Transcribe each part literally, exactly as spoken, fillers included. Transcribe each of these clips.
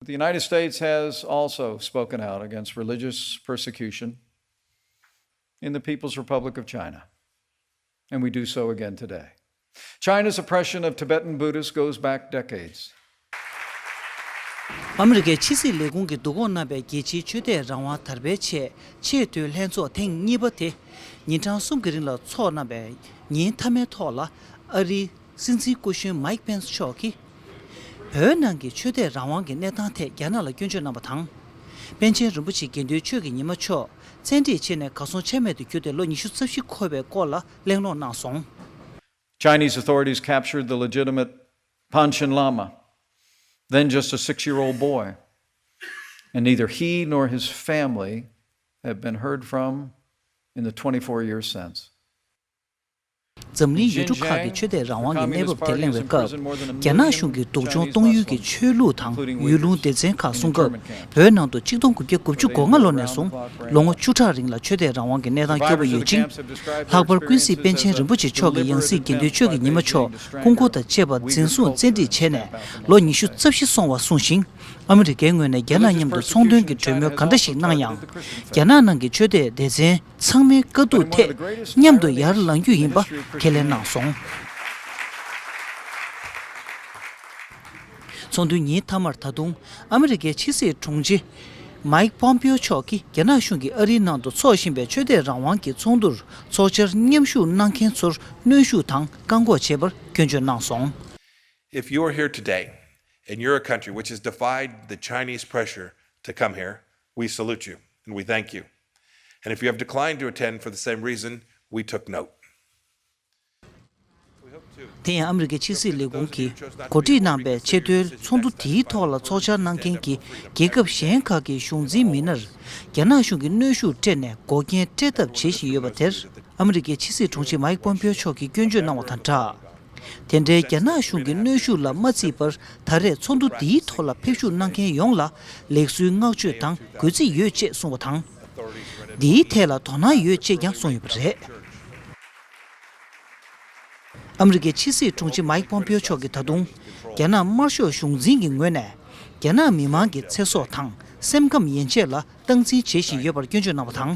The United States has also spoken out against religious persecution in the People's Republic of China, and we do so again today. China's oppression of Tibetan Buddhists goes back decades. ཨ་མི་རི་ཀའི་ཕྱི་སྲིད་ལས་ཁུངས་ཀྱིས་བསྡུ་སྐོང་གནང་བའི་རྒྱལ་སྤྱིའི་ཆོས་དད་རང་དབང་དར་སྤེལ་ཆེད་ཆེས་མཐོའི་ལྷན་ཚོགས་ཐེངས་གཉིས་པ་དེ་ཉིན་གྲངས་གསུམ་གྱི་རིང་ལ་འཚོགས་གནང་བའི་ཉིན་མཐའ་མའི་ཐོག་ལ། ཨ་རིའི་སྲིད་འཛིན་སྐུ་གཞོན་མའིག་པེན་སི་མཆོག་གིས། བོད་ནང་གི་ཆོས་དད་རང་དབང་གི་གནས་སྟངས་ཐད་རྒྱ་ནག་ལ་སྐྱོན་བརྗོད་གནང་བ་དང་། པཎ་ཆེན་རིན་པོ་ཆེ་དགེ་འདུན་ཆོས་ཀྱི་ཉི་མ་མཆོག་བཙན་ཁྲིད་བྱས་ནས་གར་སོང་ཆ་མེད་དུ་གྱུར་ཏེ་ལོ་ཉི་ཤུ་རྩ་བཞི་འཁོར་བའི་སྐོར་ལ་གླེང་སློང་གནང་སོང་། Chinese authorities captured the legitimate Panchen Lama, then just a six year old boy, and neither he nor his family have been heard from in the twenty-four years since. འཛམ་གླིང་ཡུལ་གྲུ་ཁག་གི་ཆོས་དད་རང་དབང་གི་གནས་བབ་དེ་གླེང་བའི་སྐབས། རྒྱ་ནག་གཞུང་གིས་སྡུག་སྦྱོང་གཏོང་ཡུལ་གྱི་ཆོས་ལུགས་དང་ཡུལ་ལུང་སྡེ་ཚན་ཁག་སྲུང་སྐབས། བོད་ནང་དུ་ཆིག་སྟོང་དགུ་བརྒྱ་དགུ་བཅུ་གོ་ལྔ་ལོ་ནས་བཟུང་ལོ་ངོ་བཅུ་ཕྲག་རིང་ལ་ཆོས་དད་རང་དབང་གི་གནས་སྟངས་སྐྱོ་པོ་ཡོད་ཅིང་། ལྷག་པར་ཀུན་གཟིགས་པཎ་ཆེན་རིན་པོ་ཆེ་མཆོག་གི་ཡང་སྲིད་དགེ་འདུན་ཆོས་ཀྱི་ཉི་མ་མཆོག་སྐུ་འཁོར་དང་བཅས་པ་འཛིན་བཟུང་བཙན་ཁྲིད་བྱས་ནས་ལོ་ཉི་ཤུ་རྩ་བཞི་སོང་བ་གསུངས་ཤིང་། ཨ་མི་རི་ཀའི་ངོས་ནས་རྒྱ་ནག་མཉམ་དུ་ཚོང་དོན་གྱི་གྲོས་མོལ་ག་འདྲ་ཞིག་གནང་ཡང་། རྒྱ་ནག་ནང་གི་ཆོས་དད་སྡེ་ཚན་ཚང་མའི་དཀའ་སྡུག་ཐད་མཉམ་དུ་ཡར་ལངས་རྒྱུ་ཡིན་པ་ཁས་ལེན་གནང་སོང་། ཚོགས་འདུའི་ཉིན་མཐའ་མར་ད་དུང་ཨ་མི་རི་ཀའི་ཕྱི་སྲིད་དྲུང་ཆེ་མའིག་པོམ་པིའོ་མཆོག་གིས་རྒྱ་ནག་གཞུང་གིས་ཨ་རིའི་ནང་དུ་འཚོགས་བཞིན་པའི་ཆོས་དད་རང་དབང་གི་ཚོགས་འདུར་ཚོགས་བཅར་མཉམ་ཞུགས་གནང་མཁན་ཚོར་གནོན་ཤུགས་དང་བཀག་འགོག་བྱས་པར་སྐྱོན་བརྗོད་གནང་སོང་། If you are here today and you're a country which has defied the Chinese pressure to come here, we salute you and we thank you. And if you have declined to attend for the same reason, we took note. དེ་ཡང་ཨ་མི་རི་ཀའི་ཕྱི་སྲིད་ལས་ཁུངས་ཀྱིས་གོ་སྒྲིག་གནང་པའི་ཆེས་མཐོའི་ཚོགས་འདུ་དེའི་ཐོག་ལ་ཚོགས་བཅར་གནང་མཁན་གྱི་རྒྱལ་ཁབ་གཞན་ཁག་གི་གཞུང་འཛིན་མི་སྣར་རྒྱ་ནག་གཞུང་གིས་གནོན་ཤུགས་སྤྲད་ནས་འགོག་རྐྱེན་སྤྲད་ཐབས་བྱེད་བཞིན་ཡོད་པ་དེར་ཨ་མི་རི་ཀའི་ཕྱི་སྲིད་དྲུང་ཆེ་མའིག་པོམ་པིའོ་མཆོག་གིས་སྐྱོན་བརྗོད་གནང་བ་དང་སྦྲགས། དེ་འདྲའི་རྒྱ་ནག་གཞུང་གི་གནོན་ཤུགས་ལ་མ་བརྩིས་པར་ད་རེས་ཚོགས་འདུ་འདིའི་ཐོག་ལ་ཕེབས་ཞུགས་གནང་མཁན་ཡོངས་ལ་ལེགས་གསོའི་བསྔགས་བརྗོད་དང་གུས་བརྩི་ཡོད་ཅེས་གསུངས་པ་དང་། འདིའི་ཐད་ལ་དོ་སྣང་ཡོད་ཅེས་ཀྱང་གསུངས་ཡོད་པ་རེད། ཨ་མི་རི་ཀའི་ཕྱི་སྲིད་དྲུང་ཆེ་མའིག་པོམ་པིའོ་མཆོག་གིས་ད་དུང་རྒྱ་ནག་དམར་ཤོག་གཞུང་འཛིན་གྱི་ངོས་ནས་རྒྱ་ནག་མི་མང་གི་ཚེ་སྲོག་དང་སེམས་ཁམས་ཡན་ཆད་ལ་སྟངས་འཛིན་བྱེད་བཞིན་ཡོད་པར་སྐྱོན་བརྗོད་གནང་བ་དང་།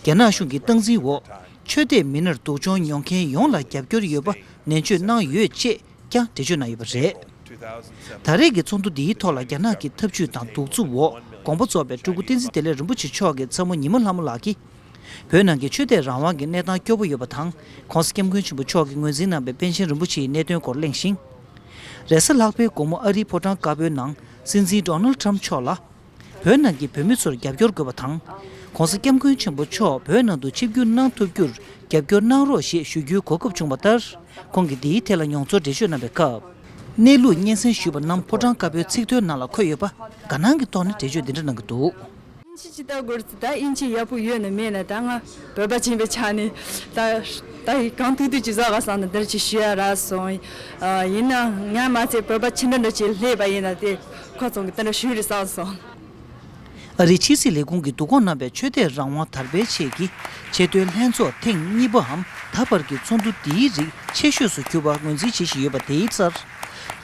རྒྱ་ནག་གཞུང་གི་སྟངས་འཛིན་འོག་ཆོས་དད་མི་སྣར་སྡུག་སྦྱོང་མྱོང་མཁན་ཡོངས་ལ་རྒྱབ་སྐྱོར་ཡོད་པ་ནན་བརྗོད་གནང་ཡོད་ཅེས་ཀྱང་འགྲེལ་བརྗོད་གནང་ཡོད་པ་རེད། ད་རེས་ཀྱི་ཚོགས་འདུ་འདིའི་ཐོག་ལ་རྒྱ་ནག་གི་ཐབས་ཇུས་དང་གདུག་རྩུབ་འོག་དགོངས་པ་རྫོགས་པའི་སྤྲུལ་སྐུ་བསྟན་འཛིན་བདེ་ལེགས་རིན་པོ་ཆེ་མཆོག་གི་ཚ་བོ་ཉི་མ་ལྷ་མོ་ལགས་ཀྱིས། བོད་ནང་གི་ཆོས་དད་རང་དབང་གི་གནས་སྟངས་སྐྱོ་པོ་ཡོད་པ་དང་། ༸གོང་ས་༸སྐྱབས་མགོན་ཆེན་པོ་མཆོག་གིས་ངོས་འཛིན་གནང་པའི་པཎ་ཆེན་རིན་པོ་ཆེའི་གནད་དོན་སྐོར་གླེང་ཞིང་། རེས་གཟའ་ལྷག་པའི་དགོང་མོ་ཨ་རིའི་ཕོ་བྲང་དཀར་པོའི་ནང་སྲིད་འཛིན་ཌོ་ནལ་ཊམ་མཆོག་ལ། བོད་ནང་གི་བོད་མི་ཚོར་རྒྱབ་སྐྱོར་དགོས་པ་དང་། ༸གོང་ས་༸སྐྱབས་མགོན་ཆེན་པོ་མཆོག་བོད་ནང་དུ་ཆིབས་བསྒྱུར་གནང་ཐུབ་རྒྱུར་རྒྱབ་སྐྱོར་གནང་རོགས་ཞེས་ཞུ་རྒྱུའི་གོ་སྐབས་བྱུང་བ་ལྟར། ཁོང་གིས་འདིའི་ཐད་ལ་མྱོང་ཚོར་འགྲེལ་བརྗོད་གནང་བའི་སྐབས། གནས་ལུགས་སྙན་སེང་ཞུས་པ་རྣམས་ཕོ་བྲང་དཀར་པོའི་ཚིག་ཐོའི་ནང་ལ་འཁོད་ཡོད་པ་དགའ་སྣང་གི་ཐོག་ནས་འགྲེལ་བརྗོད་འདི་འདྲ་གནང་གི་འདུག་ཨིན་ཇི་ཅིག་ལྟ་དགོས་རེད་ཟེར། ད་ཨིན་ཇི་ཡག་པོ་ཡོད་ན་མེད་ན་ད་ང་བོད་པ་ཡིན་པའི་ཆ་ནས་ད་ད་གང་ཐུབ་ཐུབ་ཅིག་བཟོ་ག་བསམ་ནས་འདིར་ཅིག་ཞུ་ཡ་རག་སོང་། ཨ་ཡིན་ན་ང་མ་ཚད་བོད་པ་ཕྱི་འདྲ་འདྲ་ཅིག་སླེབས་པ་ཡིན་ན་དེ་ཁོ་ཚོ་གི་དེ་འདྲ་ཞུ་རེད་བསམ་སོང་། ཨ་རིའི་ཕྱི་སྲིད་ལས་ཁུངས་ཀྱིས་བསྡུ་སྐོང་གནང་བའི་ཆོས་དད་རང་དབང་དར་སྤེལ་ཆེད་ཀྱི་ཆེས་མཐོའི་ལྷན་ཚོགས་ཐེངས་གཉིས་པའམ་ད་བར་གྱི་ཚོགས་འདུ་འདིའི་རིགས་ཆེ་ཤོས་སུ་གྱུར་པ་ངོས་འཛིན་བྱེད་བཞིན་ཡོད་པ་དེའི་རྩར།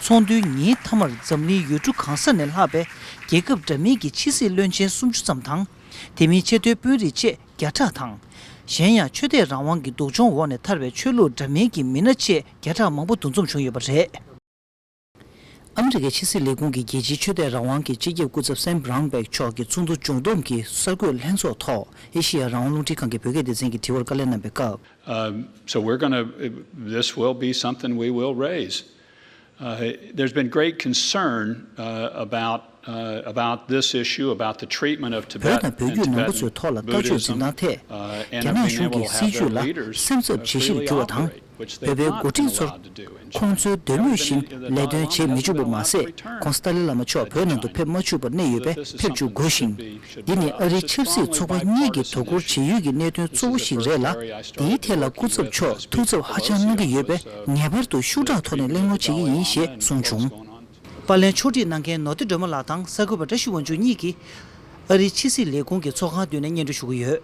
ཚོགས་འདུའི་ཉིན་མཐའ་མར་འཛམ་གླིང་ཡུལ་གྲུ་གང་ས་ནས་ལྷག་པའི་རྒྱལ་ཁབ་འདྲ་མིན་གྱི་ཕྱི་སྲིད་བློན་ཆེན་སུམ་ཅུ་ཙམ་དང་། དེ་མིན་ཆེས་མཐོའི་དཔོན་རིགས་བཅས་བརྒྱ་ཕྲག་དང་། གཞན་ཡང་ཆོས་དད་རང་དབང་གི་སྡུག་སྦྱོང་འོག་ནས་ཐར་བའི་ཆོས་ལུགས་འདྲ་མིན་གྱི་མི་སྣ་བཅས་བརྒྱ་ཕྲག་མང་པོ་འདུ་འཛོམས་བྱུང་ཡོད་པ་རེད། ཨ་མི་རི་ཀའི་ཕྱི་སྲིད་ལས་ཁུངས་ཀྱི་རྒྱལ་སྤྱིའི་ཆོས་དད་རང་དབང་གི་སྤྱི་ཁྱབ་སྐུ་ཚབ་སེམ་བྷ་རང་བྷེག་མཆོག་གིས་ཚོགས་འདུ་མཇུག་བསྡོམས་ཀྱི་གསར་འགོད་ལྷན་ཚོགས་ཐོག་ཨེ་ཤེ་ཡ་རང་དབང་རླུང་འཕྲིན་ཁང་གི་བོད་སྐད་སྡེ་ཚན་གྱི་དྲི་བར་བཀའ་ལན་གནང་བའི་སྐབས། Um, so we're going to, this will be something we will raise. Uh, there's been great concern uh, about, uh, about this issue, about the treatment of Tibet. བོད་དང་བོད་བརྒྱུད་ནང་པ་ཚོའི་ཐོག་ལ་ལྟ་སྤྱོད་འཛིན་སྟངས་ཐད། རྒྱ་ནག་གཞུང་གི་སྲིད་བྱུས་ལ་སེམས་འཚབ་བྱེད་བཞིན་གྱུར་བ་དང་། བོད་པའི་འགོ་ཁྲིད་ཚོར་ཁོང་ཚོའི་འདོད་མོས་བཞིན་ལས་དོན་བྱེད་མི་བཅུག་པ་མ་ཟད། ༸གོང་ས་ཏཱ་ལའི་བླ་མ་མཆོག་བོད་ནང་དུ་ཕེབས་མ་བཅུག་པར་གནས་ཡོད་པས་ཕེབས་བཅུག་དགོས་ཤིང་། འདི་ནི་ཨ་རིའི་ཆབ་སྲིད་ཚོགས་པ་གཉིས་ཀྱི་དོ་ཁུར་བྱེད་ཡུལ་གྱི་གནད་དོན་གཙོ་བོ་ཞིག་རེད་ལ། འདིའི་ཐད་ལ་སྐུ་ཚབ་མཆོག་ཐུགས་འཚབ་ཧ་ཅང་གནང་གི་ཡོད་པས་ངེས་པར་དུ་ཤུགས་དྲག་ཐོག་ནས་གླེང་སློང་བྱེད་ཀྱི་ཡིན་ཞེས་གསུངས་བྱུང་། པར་ལེན་ཕྱོགས་སྒྲིག་གནང་མཁན་ནོར་བདེ་སྒྲོལ་མ་ལགས་དང་གསར་འགོད་པ་བཀྲ་ཤིས་དབང་ཕྱུག་གཉིས་ཀྱིས་ཨ་རིའི་ཕྱི་སྲིད་ལས་ཁུངས་ཀྱི་ཚོགས་ཁང་མདུན་ནས་སྙན་སྒྲོན་ཞུ་གི་ཡོད།